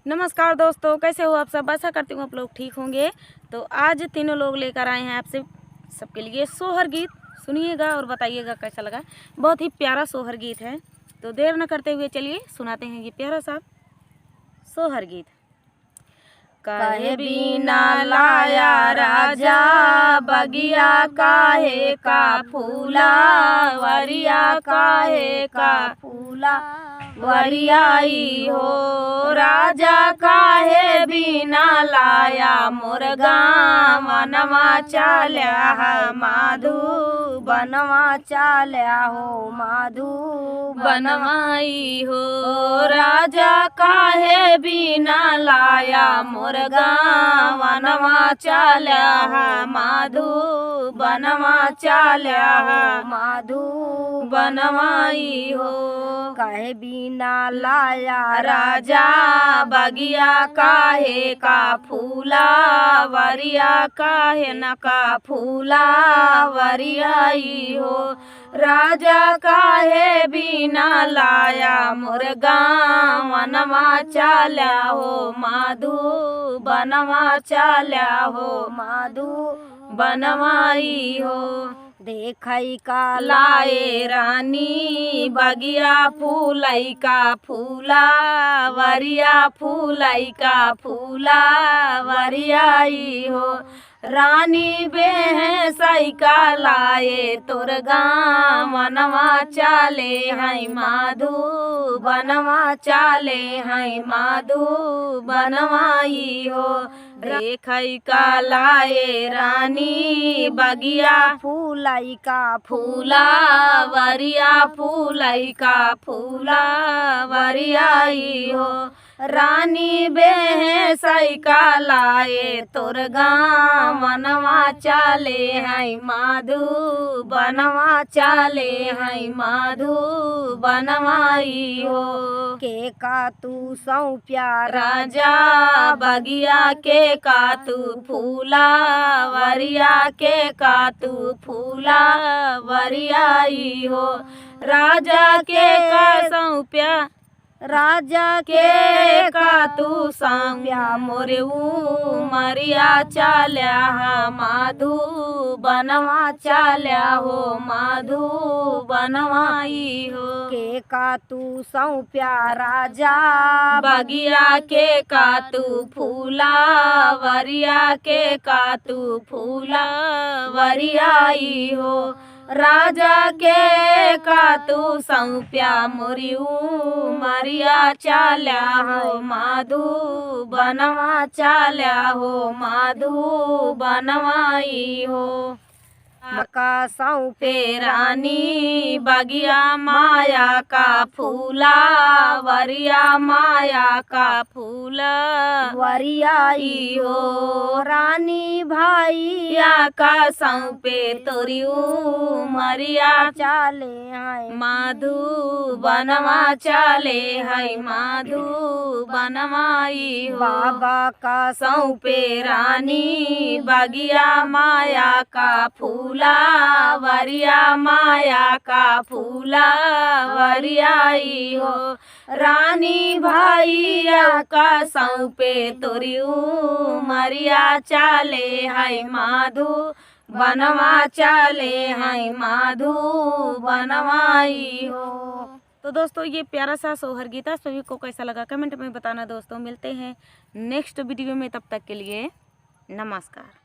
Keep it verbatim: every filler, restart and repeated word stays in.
नमस्कार दोस्तों, कैसे हो आप सब? आशा करती हूँ आप लोग ठीक होंगे। तो आज तीनों लोग लेकर आए हैं आपसे, सबके लिए सोहर गीत। सुनिएगा और बताइएगा कैसा लगा। बहुत ही प्यारा सोहर गीत है। तो देर न करते हुए चलिए सुनाते हैं ये प्यारा सा सोहर गीत। काहे बिना लाया राजा बगिया, काहे का फूला वरिया, काहे का फूला वरियाई हो राजा, काहे बिना लाया मोर गाँव वनवा चाल्या है माधु बनवा चाल्या हो माधु बनवाई हो राजा, काहे बिना लाया मोर गाँव वनवा चाल्या है माधु बनवा चाल्या है माधु बनवाई हो। काहे बिना लाया राजा बगिया, काहे का फूला वरिया, काहे न का फूला वरियाई हो राजा, काहे बिना लाया मोर गाँव वनवा चाल्या हो माधु बनवा चाल्या हो माधु बनवाई हो। देखई का लाए रानी बगिया, फूलई का फूला वरिया, फूलई का फूला वरियाई हो रानी, बेहसई का लाए तोर गाँव वनवा चाले हैं माधु बनवा चाले हैं माधु बनवाई हो। देखई का लाए रानी बगिया, फूलई का फूला वरिया, फूलई का फूला वरियाई हो रानी, बेहसई का लाए तोर गाँव वनवा चाले हैं माधु बनवा चाले हैं माधु बनवाई हो। के का तू सौंप्या राजा बगिया, के का तू फूला वरिया, के का तू फूला वरियाई हो राजा, के का सौंप्या राजा, के का तू सौंप्या मोरे उमरिया चाल्या हा माधु बनवा चाल्या हो माधु बनवाई हो। के का तू सौंप्या राजा बगिया, के का तू फूला वरिया, के का तू फूला वरियाई हो राजा, के का तू सौंप्या मोरी उमरिया चाल्या हो माधु बनवा चाल्या हो माधु बनवाई हो। का सौंपे रानी बगिया माया का फूला वरिया, माया का फूला वरियाई हो रानी भैया का सौंपे तोरी उमरिया चाले हैं माधु बनवा चाले हैं माधु बनवाई हो। बाबा का सौंपे रानी बगिया माया का फूला वरिया, माया का फूला वरियाई हो रानी भैया का सौंपे तोरी उमरिया चाले है माधु बनवा चाले है माधु बनवाई हो। तो दोस्तों, ये प्यारा सा सोहर गीत आप सभी को कैसा लगा, कमेंट में बताना दोस्तों। मिलते हैं नेक्स्ट वीडियो में, तब तक के लिए नमस्कार।